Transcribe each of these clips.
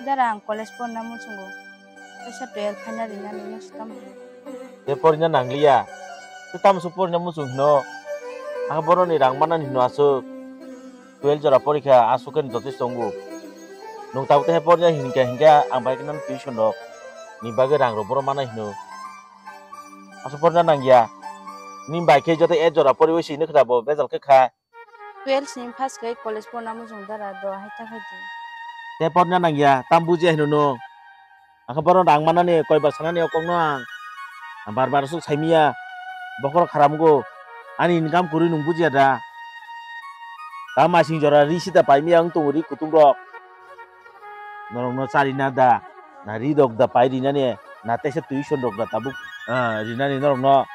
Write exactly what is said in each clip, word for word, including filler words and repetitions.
Dara ang college porna muchungo. Kaisa twelve final rina nini swkang. Te porina nangliya. Te tamo se porina muchung hino. Ang boroni rang manani hino aswk. Twelve jora porikha aswk khe jotosti tongo. Nwng tabuk te porina hinkha hinkha ang bai kheno tuition rok ni bagwi rang rok boro mana hino. Aswk porina nangya. Ni bai khe joto ek jora poriwi sini khwda bo bejal khe kha. Twelve sini pass khai college porna muchung dara do hai ta khai di. Te porna nangya, tam bujiya hino no. Ang khe bono rang manani koi bar sanani o kokno ang. Ang bar bar aswk saimiya. Bokhorok kharam go. Ani income kwrwi nwng bujiya da. Ta masing jora ri sida paimiya wng tongo ri kutung rok. Norokno charina da. Na ri rok da pai rinani. Na teisa tuition rok da tabuk, ah, rinani norokno.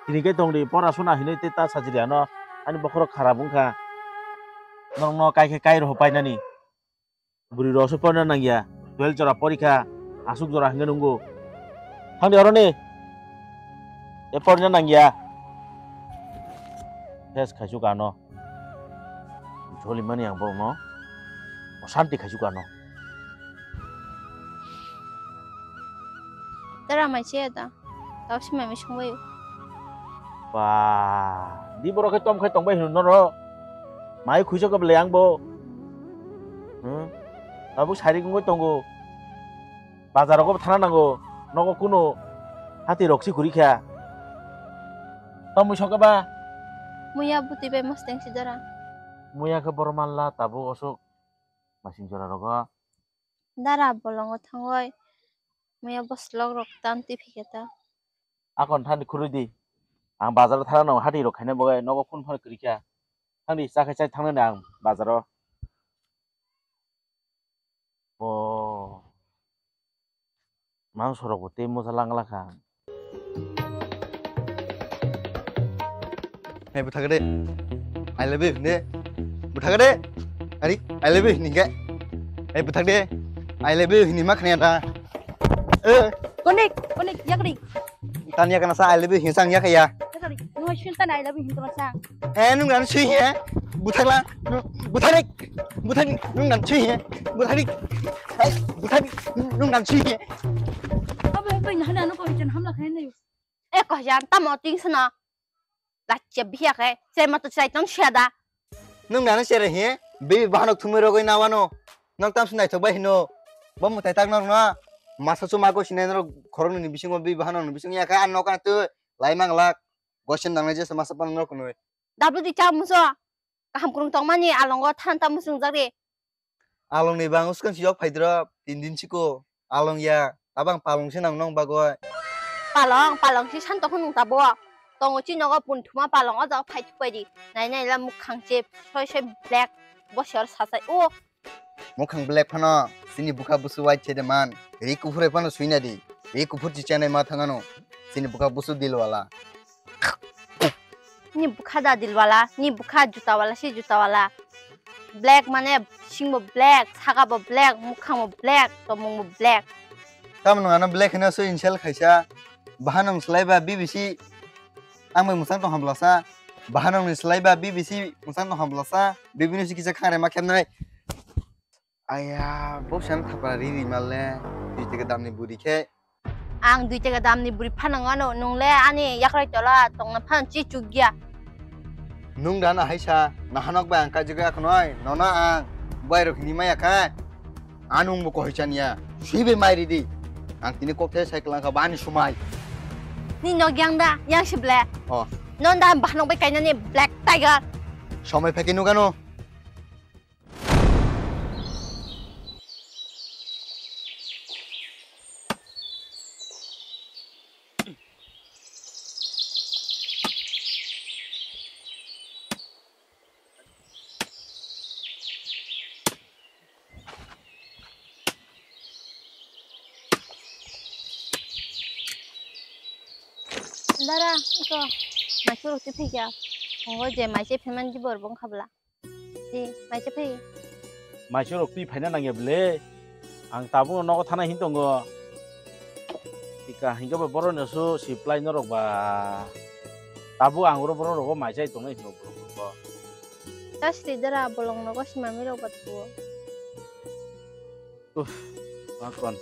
Tini khe tong di, pora sona hinwi tei ta sajili ano. Ani bokhorok kharap wngkha. Norokno kai khe kai rw painani. Bwrwi rok se porna nangya. Twelve jora porikha. Aswk jora hinwi nungo. Thang di oroni. E porna nangya. Test khaisuk ano. Jolimani ang borokno. Osanti khaisuk ano. Dara mai se da. Tao si mai mai sungbai. Ba, di borok khe tom khai tongbai hino noro. Mai khuisa khe belai ang bo. Hmm? Tabuk sari wngwi tongo. Bazar rogo thana nango. Nogo kuno hati rok si kuri kha. Tom mui sokha ba. Muya buti bai mosteng si dara. Muya khe boro manla tabuk osok masing jora rogo. Dara bolongo thangoi. Muya boslok rok tam twi phikhe ta. Akon thani khurui di. Ang bazar o thana no hati rok khaina bagwi nogo phone phano kwrwi kha. Thang di cha khai chai thangnani ang bazar o. O. Mangso rok bo tei mosa langla kha. Hey, bwthak de. I love you hinde. Bwthak de. Ari, I love you hinde. Hey, bwthak de. I love you hinde ma khanya ta. Eh. Konik, konik, yakri. Tan yakana sa I love you hinsa ang yakaya. Yakri. Nung shin tan I love you hinsa sa. Eh, nung ran sui he. Bwthak la. Bwthak de. Bwthak, nung ran sui he. Bwthak. Hey, bwthak, nung ran sui he. Abo bai na hana no ko jan hamla khain nayo. E ko jan tamo ting sana. Lachia biya khe, se ma to chai tong sia da. Nung nana sere he, baby bahanok thumui rogoi na wano. Nok tam sinai thok bai hino. Bo mutai tak nok na. Masa chuma ko sinai norok khorok ni bisingo baby bahanok ni bising ya kha an nok an tu lai mang lak. Gosen nang je masa pan norok noi. Dablu di cha muso. Kaham kurung tong mani alongo than tam musung jak di. Along ni bang uskang si yok phaidrop, tin din siko. Along ya, tabang palong se nang nong bagoi. Palong, palong si san tokho nung tabo. Tongo chi nogo pun thuma palong o jaga phai thupai di. Nai nai la mukhang che soi soi black bo sor sasai. O. Mukhang black phano, sini bukha busu white che de man. Ri kuphur phano suina di. Ri kuphur chi chanai ma thangano. Sini bukha busu dilwala. Ni bwkha da dilwala, ni bwkha jutawala si jutawala. Black mane singbo black, sakabo black, mukhangbo black, tomungbo black. Tamo nwng ano black hino so insult khaisa. Bahanong slai ba B B C. Ang bai mwsang tong hamlasa. Bahanong ni slai ba B B C mwsang tong hamlasa. B B C kisa khare ma khemnai. Aya, bo san thapra ri ri malle, dui taka damni buri khe. Ang dui taka damni buri phano ngano, nung le ani yakrai tola tongna phano chi chuk ya. Nung da na haisa, nahanok bai ang kaijagwi akhonoi, nono ang bai rok hini maya kha. Anung bo kohoi chaniya, sui bai mai ridi. Ang tini kok the cycle ang kha bani sumai. Ni nok yang da, yang si ble. Oh. Non da bahanok bai kainani black tiger. Somoi pheki nugano. Dara, iko, maisuk rok twi phikya. Tongo je maisuk phaimani bor bong khabla. Di, maisuk phai. Maisuk rok twi phaina nangya bwle. Ang tabuk no nogo thana hin tongo. Ika hingke bo borok no su supply norok ba. Tabuk ang oro borok rogo maisai tongnai hino borok rogo. Tasri dara bolong nogo simami rok ba tuo. Uff, makon.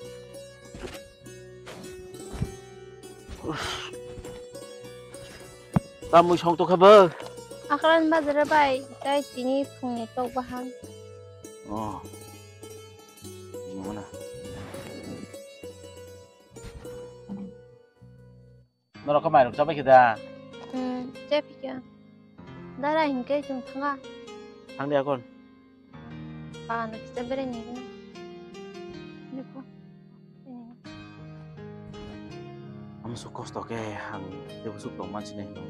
Uff. Tamui song tokha bo? Akran bazar bai, tai tini phungni tok bahang. Oh. Nungna. Norok khe mairok chabai khe da? Hmm, chai phikha. Dara hinkhe chwng thanga. Thang de akon. Bagan rok kisa berai nai. Niko. Amsuk kosto khe ang tebo suk tong mansinai hino.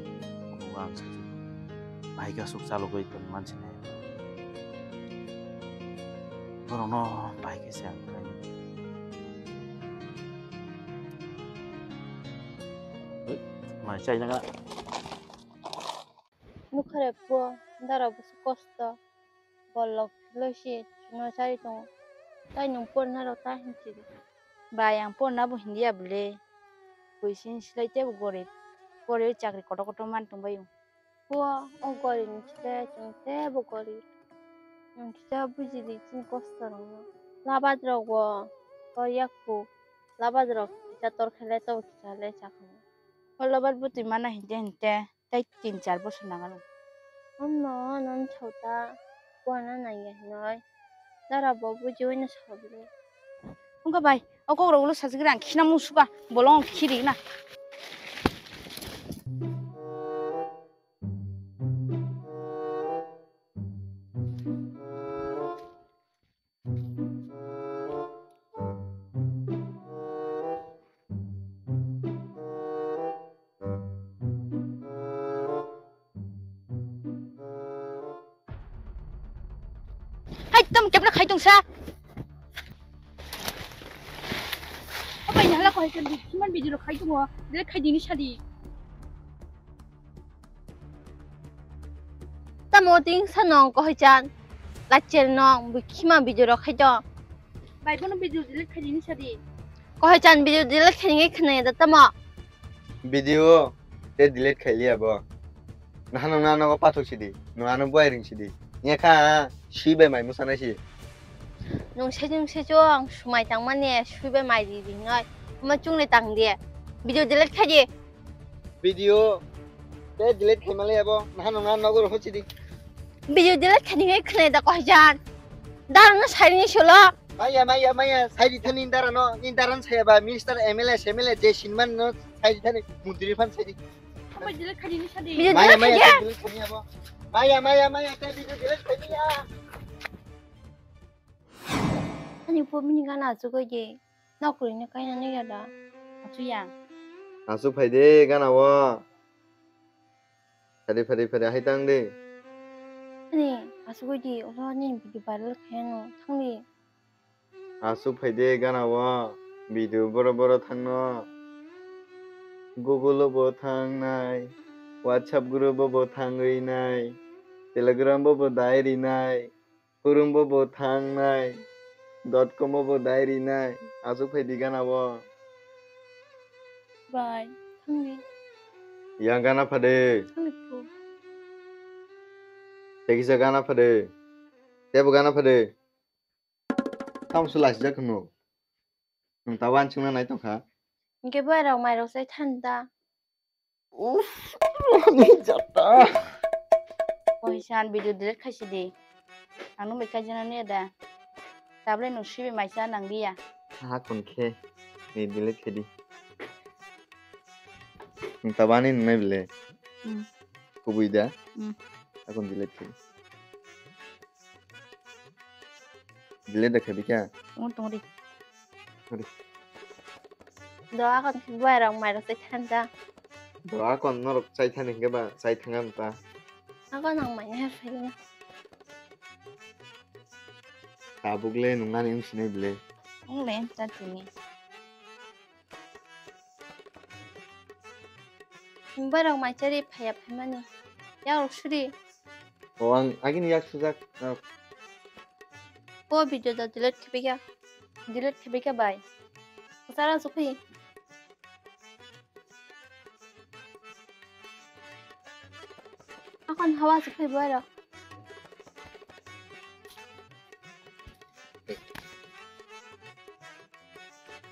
Omo ang saju. Bahai khe aswk chalogwi tong mansinai. Borokno bai khe se ang khlai. Mai chai naga. Nukha re pho, dara bwswk kosto. Bolok loi se chwngno chari tongo. Tai nwng porna rok ta hinchidi. Bai, ang porna bo hindiya bwle. Kuisin silai tebo gorib. Pore chakri kotor kotor man tongbaio. Pho, o goribni silai chwng tebo gorib. Nwng kisa bujidi chini kosto rokno. Labad rok bo tor yak phu. Labad rok kisa tor khe le tobo kisa le chakha. O labad bwtwi mana hinte hinte. Tai tin char bosor nang ano. Omo, non chauta, kuana nangya hinoi. Dara bo bujiwi no sabri. Wngkha bai, o kok rok ulo sajagri ang khina musuka, bolong khiri na. Hai, tamo kepna khai tongsa. Opai ni hala koi kan di, kiman video khai tongo, delete khai dini sadi. Tamo ting sanong kohoi chan. Lachel nong bui khima video rok khai to. Bai bono video delete khai dini sadi. Kohoi chan video delete khai ngai khna da tamo. Video te delete khai liya bo. Nahano na nogo pathok sidi. No ano buai ring sidi. Nya kha sui bai mai musanai si. Nung sejung sejung sumai tangmani sui bai mai di di noi. Ma chung ni tang di. Video delete khai di. Video te delete khai malai abo. Naha nung na nogo roho chidi. Video delete khai ni khai khna da kohoi jan. Dar no sai ni sulo. Maya, maya, maya, sai di thani dara no, ni dara no saya ba, minister, M L A, S M L A, je sinman no sai di thani, mundiri phan sai di. Video delete khai ni sadi. Video delete khai di. Maya, maya, te delete khai ni abo. Maya, maya, maya, te video delete khai ni ya. Ani pho mini gana achugwi di. Nokri ni kaina ni yada. Achuya. Achuk phai de gana o. Phari, phari, phari, hai tang de. Ani achugwi di, oro ni video viral khai no thang di. Aswk phai de gana o, video boro boro thangno. Google o bo thangnai, WhatsApp group o bo thangwi nai, Telegram o bo dai rinai, forum o bo thangnai, dot com o bo dai rinai. Aswk phai di gana o. Bai, thangni. Yang gana phade. Thangni phu. Tei kisa gana phade. Tebo gana phade. Tamo se lasijak hwno. Nwng ta wansukna nai tongkha. Hinkhe boy rok mai rok sai thani da. Uff, ani jata. Koisan video delete khaisi di. Ang nung bai khaijana ne da. Tabole nwng sibi maisa nang liya. Ha kon khe. Ni delete khe di. Nwng ta bani nung nai bile. Hmm. Kubui da. Hmm. Akon delete khe di. Delete da khabi kya? Tong tong ri. Ri. Do akon khe buai rok mai rok sai thani da. Do akon norok sai thani hingke ba sai thangam ta. Akon ang mai her phai na. Tabuk le nung nani wng sinai bile. Wng le ta tini. Borok mai chari phaiya phaimani. Yakrok suri. O ang agini yak sujak. O video da delete khibi kha. Delete khibi kha bai. Sara sukhi. Akon hawa sukhi borok.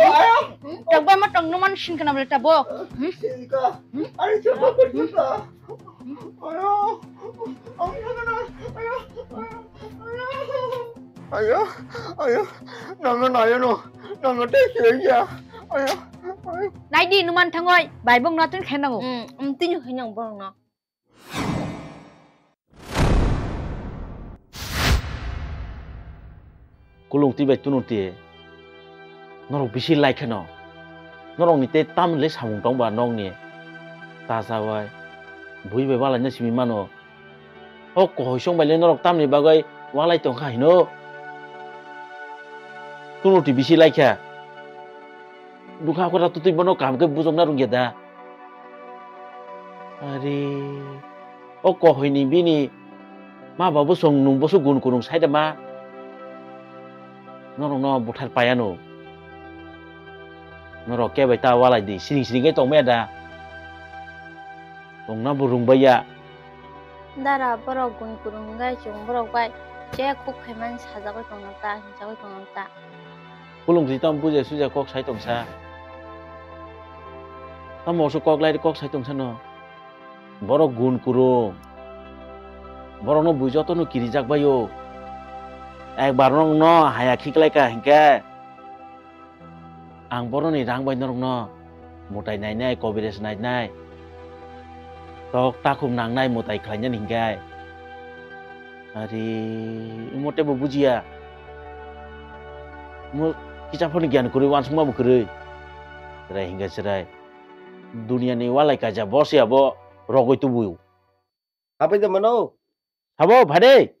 Ayo. Tokbai ma tong numan sin kana bole tabo. Hmm? Sinka. Ayo, coba kerja. Ayo. Ayo, ayo, ayo, ayo. Ayo, ayo. Nangno nayo no. Nangno tei siyang ya. Ayo, ayo. Naidi numan thangoi. Bai bong natin khenango. Hmm, um, tinyo khenang borong no. Kulung twi bai tunung twi. Norok bisi lai kheno. Norok ni tei tamni le samung tong ba nok ni. Ta cha bai. Bui bai walai no simi mano. O kohoi song bai le norok tamni bagwi walai tong kha hino. Tunung twi bisi lai kha. Bwkha kora tutui bono kaham khe bujokna rwngya da. Are, o kohoini bini ma babu song nung boso gun kurung sai da ma. Norokno buthar payano. Norok kebai ta walai di, siring siring khe tongmaya da. Tongna bo rwngbai ya. Dara borok gun kurung hwnkhe chwng borok bai je khuk khaimani sajagwi tongno ta, hinjagwi tongno ta. Kulung si tamo buja suja kok sai tongsa. Tamo oso kok lai kok sai tongsa no. Borok gun kurung. Borokno bui jotono kirijak baio. Ekbar nokno haya khiklai ka hinkhe. Ang boroni rang bai norokno mutai nainai, kobires nainai, tok takhuk nangnai mutai khlainani hinkhai. Ari, imo teibo bujiya. Mo kisa phano giyan kwrwi, uansukma bo kwrwi. Chwrai hinkhe chwrai. Duniani walai kaisa boss ya bo rogwi tubu. Hapai de mano. Sabo, phade.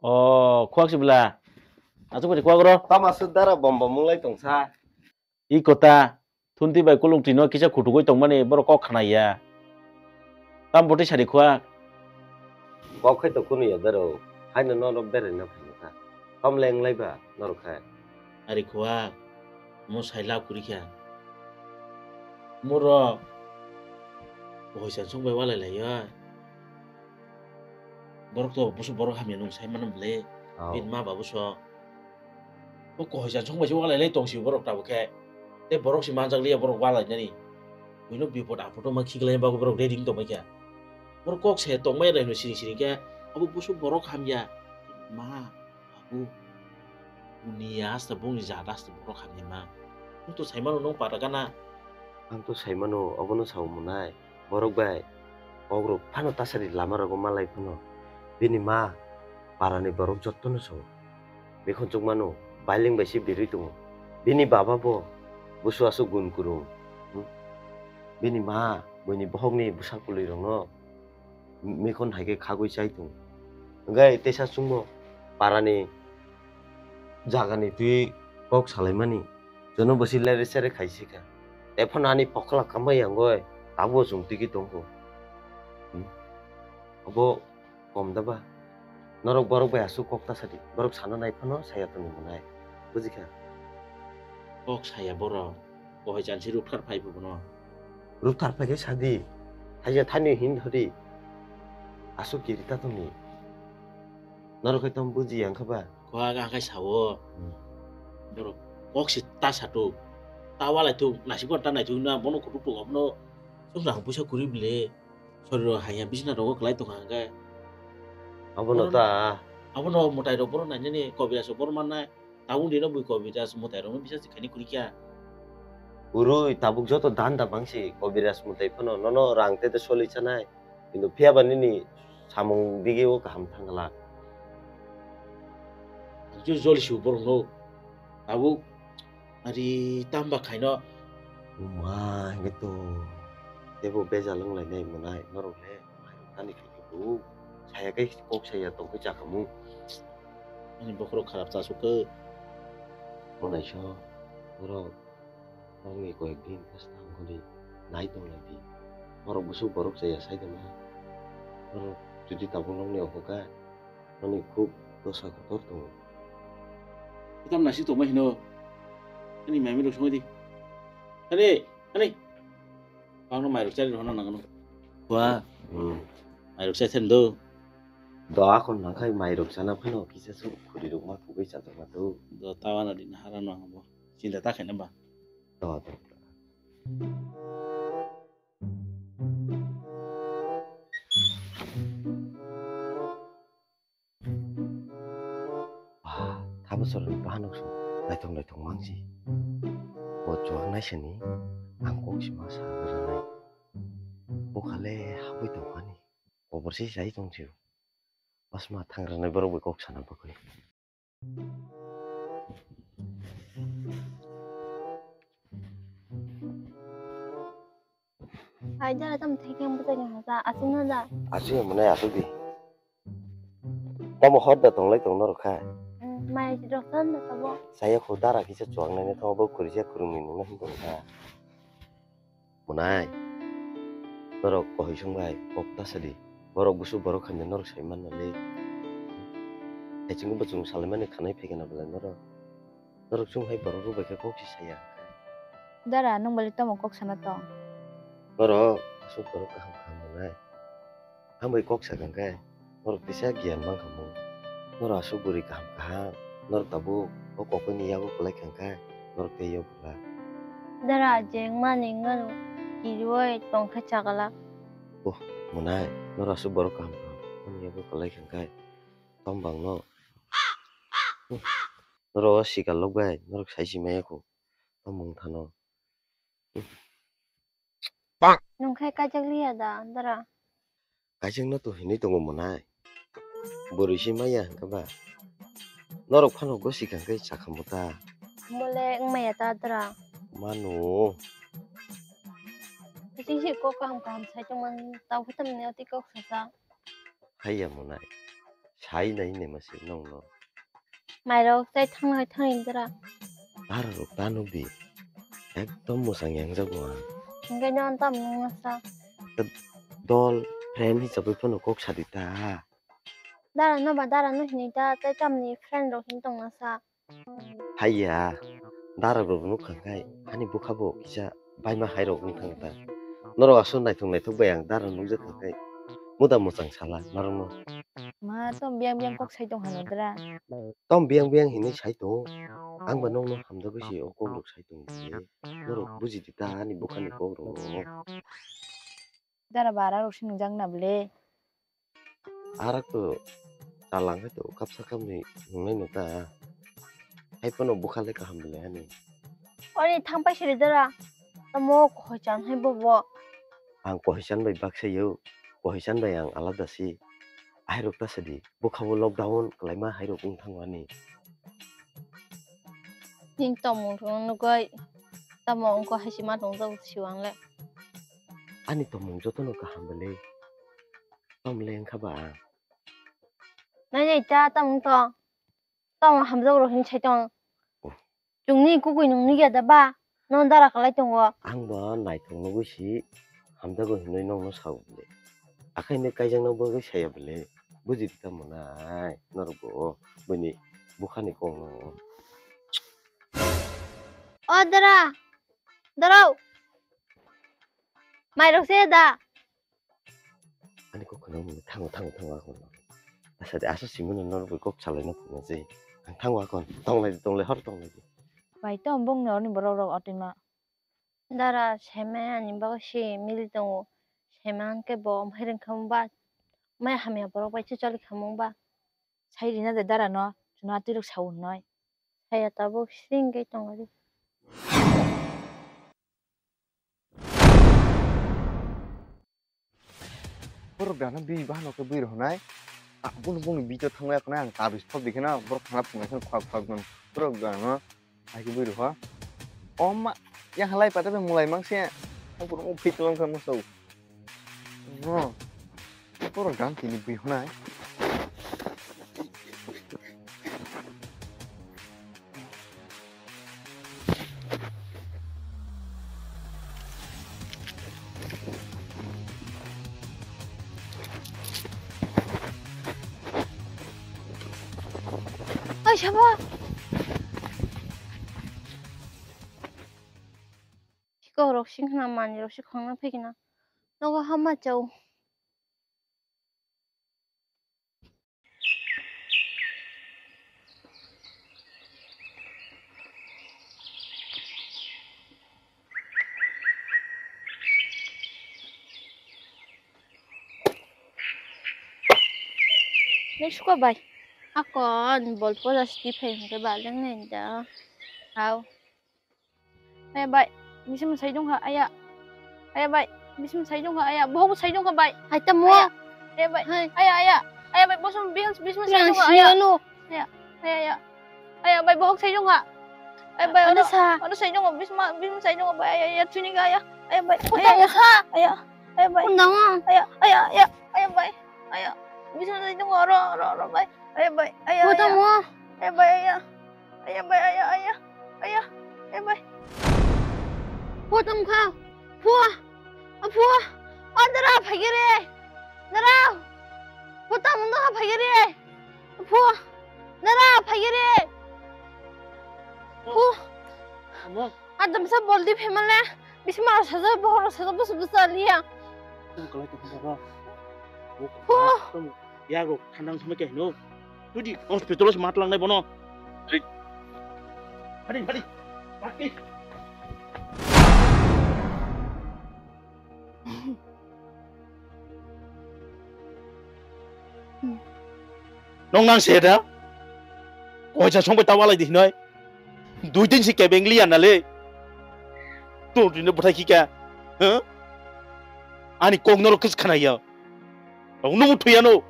O, khuak sibla. Asuk phade khuak ro. Tama sudara bom bom munglai tongsa. I kota, thunti bai kulung tino kisa khutugoi tongmani borok kok khnaiya. Tam botwi sadi khuak. Kok khai to kunu ya daro. Haino nono beraina phaino ta. Tom lenglai ba norok khe. Ari khuak, mo sai lab kwrwi kha. Moro, bohoi chan song bai walai lai ya. Borok to busu borok hamya nung sai mano bwle. Oh. Bini ma babu so. O kohoi chan song bai se walai lai tong si borok tabuk khe. Tei borok si manjak liya borok walai nani. Buino bipot apot ma khiklai bagwi borok ready wng tong bai kha. Borok kok se tong bai lai no siring siring khe. Abo busu borok hamya. Ma. Abu, buni ya asta bungni jat asta borok hamya ma. Nwng to sai mano nwng para gana. Ang to sai mano obono sao monai. Borok bai kok rok phano tasari lama rogo malai phano. Bini ma parani borok jotto no sao. Bikhon chuk mano bailing bai se birwi tongo. Bini baba bo busu aswk gun kurung. Hmm? Bini ma buini bohokni bwsa kwlwi rokno mikon hai khe khagwi chai tongo. Hwnkhe teisa chwngbo parani jagani twi kok salaimani jono bwsi lere sere khai si kha. Ephano ani pokla kamai yangoi tabukbo chwng twi khe tongo. Hmm? Obo kom da ba? Norok borok bai aswk kok ta sadi. Borok sana nai phano saya tongwi monai. Buji kha? Kok saya borok. Kohai chansi rukthar phai bo bono. Rukthar phai khe sadi. Thaija thani hin thodi. Aswk kiri ta tongni. Norok khai tong buji yang kha ba? Khwak ang khai sao. Hmm. Borok kok si ta sato. Ta walai thuk, nasi ko ta nai thuk na, bono kutuk tuk abono. Sung lang puisa kuri bile. Sorry ro hanya bisna rogo klai tong hang khe. Abono ta. Abono motai rok bono nai nani kobira so bono mannai. Tabuk dino bui Kobiraj mwtai rokno bisa se khaini kwrwi kha. Urui tabuk joto dan da bangsi Kobiraj mwtai phano nono rang tete soli chanai. Kintu phiya ba nini samung dige o kaham thangla. Ang jo joli su borok no. Tabuk ari tamba khaino Uma, hingke to tebo bejal wng lainai mwnai norok le mairok tani khe kebo saya khe kok saya tong khe chakhamu. Ani bokhorok kharap chasuk khe. Mwnai so norok nokni koyek din khasta wngkhe nai tong lai di. Norok busuk borok chaya sai tongma. Norok jodi tabuk nokni ongkha khe nokni khub dosa kotor tongo. Kitam nasi tongma hino. Ani mami rok songwi di. Ani, ani. Bangno mairok chari rwna nangano. Wa. Hmm. Mairok chai thani do. Do akon nangkhai mairok chana phano kisa su khuri rok ma khugwi chajak ma do. Do tawana din hara no ang bo. Chinta ta khaina ba. Do do. Ah, thabusorni bahanok song naithok naithok mangsi. O chuwak naisani ang kok sima sa rwnai. Bukhale habwi tongmani. Kobor se sai tong sio. Basma thang rwnai borok bai kok sana bagwi. Hai dara, tamo thai khe ang bwsai kha sa, aswk no da? Aswk ya mwnai, aswk di. Tamo hor da tonglai tong norok kha? Hmm, mai rok san da tabo. Saya kho dara kisa chuwak nai tong bo khuri se khurung ni nung hin tong kha. Mwnai. Norok kohoi song bai kok ta sadi. Borok busu borok hamya norok sai man nali. Hai chingbo chung salai mani khanai phai kana belai norok. Norok chwng hai borok rok bai khe kok se saya. Dara, nwng bai le tamo kok sana tong? Norok aswk borok kaham kaham wngnai. Ang bai kok sakha khe norok teisa giyan mankha mung. Norok aswk bwrwi kaham kaham. Norok tabuk o kokoi ni yago kwlai kha khe norok tei yago kwlai. Dara, je wngmani wngmano kiriwi tong khe chagala. Oh, mwnai, norok aswk borok kaham kaham. Ani yago kwlai kha khe tong bang no. Norok o sikal lok bai, norok sai si maya kho. O mung thano. Nwng khai kaijak liya da, dara? Kaijak no to hinwi tongo mwnai. Bwrwi si maya hwnkhe ba. Norok phano gosi kha khe chakha muta. Bole wng maya ta, dara? Mano. Bising si kok kaham kaham sai tongmani, tao khe tamni ati kok sasa. Haiya mwnai. Sai nai hinwi mase nongno. Mairok chai thangna hai thangni dara. Dara rok ta nukdi. Ekdom mwchang yang jago ang. Hingke nw tamo nung masa. Dol friend hisabwi phano kok sadi ta. Dara no ba dara no hinwi ta, tei tamni friend rok hin tong masa. Haiya, dara rok nuk kha khai, ani bwkha bo kisa baima hai rok wng thang ta. Norok aswk naithok naithok bai ang dara nukjak kha khai, muda mwchang sala norok no. Ma, tom biyang biyang kok sai tong hano dra. Tom biyang biyang hinwi sai tong, ang ba nokno hamjagwi se o kok rok sai tong di. Norok buji di ta ani bwkha ni kok rok no. Dara bara rok se nungjak na bwle. Arak to talang hai to kapsa kapni nungnai no ta. Hai phano bwkha le kaham bwle hani. Oni thang pai siri dara. Tamo kohoi chan hai bobo. Ang kohoi chan bai baksa yo. Kohoi chan bai ang alada si. Hai rok ta sadi. Bwkha bo lockdown kwlaima hai rok wng thang ani. Ning tongmung rok nugui. Tamo wngkha hai si ma tong jak siwang le. Ani tongmung jotono kaham bwle. Tom le wngkha ba ang. Nai nai ta tamo wng tong. Tamo hamjak rok hin sai tong. Oh. Chwngni kukui nung nugya da ba? No dara kalai tongo. Ang bo naithok nugui si hamjago hinwi nokno sao bwle. Akhai ni kaijakno bagwi saya bwle. Buji di tamo nai norok bo bini bwkhani kokno. O dara. Dara. Mairok se da. Ani kok khna mwnwi thango, thango, thango, akon. Asa de, asa simi no norok bai kok salai na phungo je. Ang thango, akon. Tonglai di, tonglai, hor tonglai di. Bai to bong ni orni borok rok otwi ma. Dara, seme ani bagwi si mili tongo. Seme ang khe bo hai rwng kha mung ba. Mai hamya borok bai se choli kha mung ba. Sai rina de dara no, chuna twi rok sao hnoi. Saya tabuk sring khe tongo di. Borok dana bini bahano khe bui rwnai. Aboni bongni bito thangwi akhna ang tabis thop dikhena borok thangna phunai kheno khwak khwak mano. Borok dana hai khe bui rwha. O ma Yang halai pata bai mulai mang se. Ang puro mo fit lang kha mo so. No. Puro gang kini bui hunai. Oi, sabo. Sikorok sing khna manwi rok si khongna phikna. Nogo hama chao. Next ko bai. Akon bol poja sti phai hwnkhe ba lengnai da. Hao. Aya bai, bisim sai dong kha, aya. Aya bai, bisim sai dong kha, aya. Bohok sai dong kha bai. Hai tamo. Aya, aya bai. Hai. Aya, aya. Aya bai, bosom bihal bisim sai dong kha, aya. Yang siyano. Aya, aya, aya. Aya bai, bohok sai dong kha. Aya bai, ano sa. Ano sai dong kha, bisma, bisim sai dong kha bai, aya, aya, thuni kha, aya. Aya bai. Aya, aya. Sa. Aya, aya bai. Undang. Aya, aya, aya. Aya bai. Aya. Bisim sai dong kha, ro, ro, ro bai. Aya bai. Aya, aya. Aya bai, aya. Aya bai, aya, aya, aya, aya bai. Phu tong kha, phu, a phu, a dara phai gere, dara, phu tamo no phai gere, phu, dara phai gere, phu. Amo. Adam sa boldi phemale, bisma saja, bohor saja, bus bus aliya. Tong kalai tong kha. Phu. Yagrok thandang thangwi khe hino. Tudi hospital o se ma tlangnai bono. Phadi, phadi. Phadi. Nong nang se da? Koisa songbai ta walai di hinoi. Dui din se kebeng liya na le. Tong dino bwthai khika. Huh? Ani kok norok kis khanaya. Rok nung thuyano.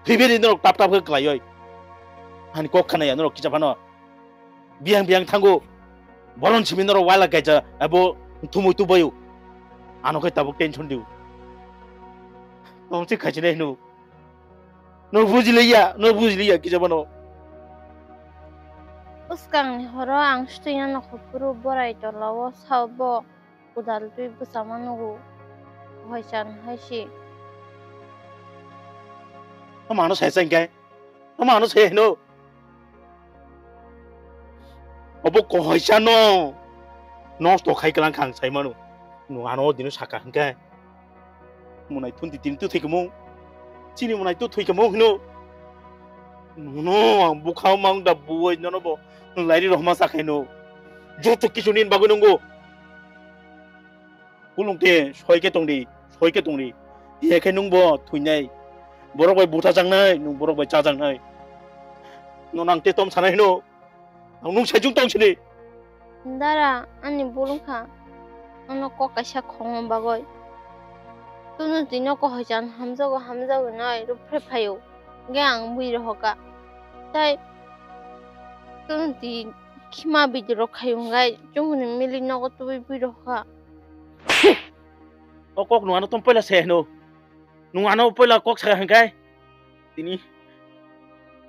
Thiberi norok tap tap khe klaioi. Ani kok khanaya norok kisa phano. Biyang biyang thango. Boron simi norok wala kaisa abo thumui tubaio. Ano khe tabuk tension diu. Tong se khaisi nai hino. No bujiliya, no bujiliya kisa phano. Bwskangni horo ang swtwina nokhopuru borai tolao sao bo. Kudal twi bwsama nugo. Hoisan hai se. Tamo ano sai chang kai. Tamo ano sai no. Obo kohoisa no. Nosto khai klang khang sai manu. No ano dino saka hwnkhe. Munai thun di tin tu thikamo. Chini munai tu thikamo hino. No ang bukha mang da buoi nono bo. Lairi rohma sakai no. Joto kisu nin bagwi nungo. Kulung te soi khe tong di, soi khe tong di. Ye khe nung bo thuinai. Borok bai butha jangnai, nung borok bai cha jangnai. No nang te tom sanai hino. Ang nung sai jung tong sini. Dara, ani bulung kha. Ano kok kaisa khongo bagoi. Tunu tino ko hoisan hamjago, hamjago noi, rupre phayo. Ge ang bui rohoka. Tai tunu ti khima bidi rok khayo ngai, chungni mili nogo tubui bui rohoka. O kok nung ano tong poila se hino. Nung ano poila kok sa hingkai. Tini.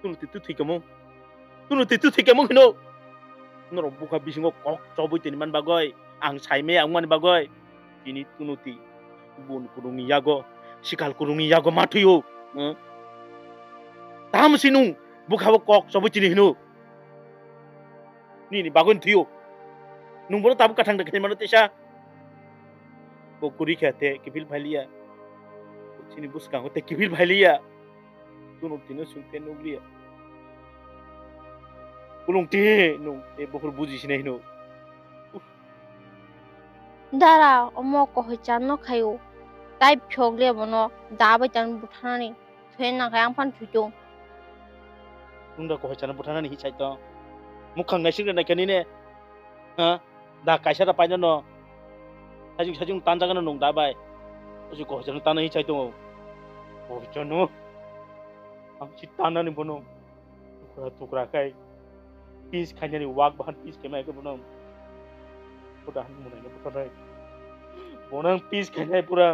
Tunu ti tu thikamo. Tunu ti tu thikamo hino. Norok bukha bisingo kok chobui tini man bagoi. Ang saime ang mani bagoi. Tini tunu ti. Bun kurungni yago. Sikal kurungni yago ma thuyo. Hmm? Tam sinung bukha bo kok chobui tini hino. Nini bagwi thwiyo. Nung bono tabuk kathang da khaimano tesa. Bo kuri khe te kiphil phailiya. Chini bwskango te kiphil phailiya. Tunu tino sung te nukliya. Kulung ti nung te bokhor buji sinai hino. Dara omo kohoi chan no khayo. Tai phiyok le bono da bai tan buthanani. Thoi na khe ang phan thoi tong. Nung da kohoi chana buthanani hi sai tong. Mukhang naising da naikhe nini. Ha? Da kaisa da paino no. Sajung sajung tanjagano nung da bai. Osi kohoi chana tana hi sai tong. Kohoi chano. Ang si tanani bono. Tukra tukra khai. Pis khainani wak bahan pis kemai khe bono. Dahan mwnai no buthar nai. Bonang peace khainai pura.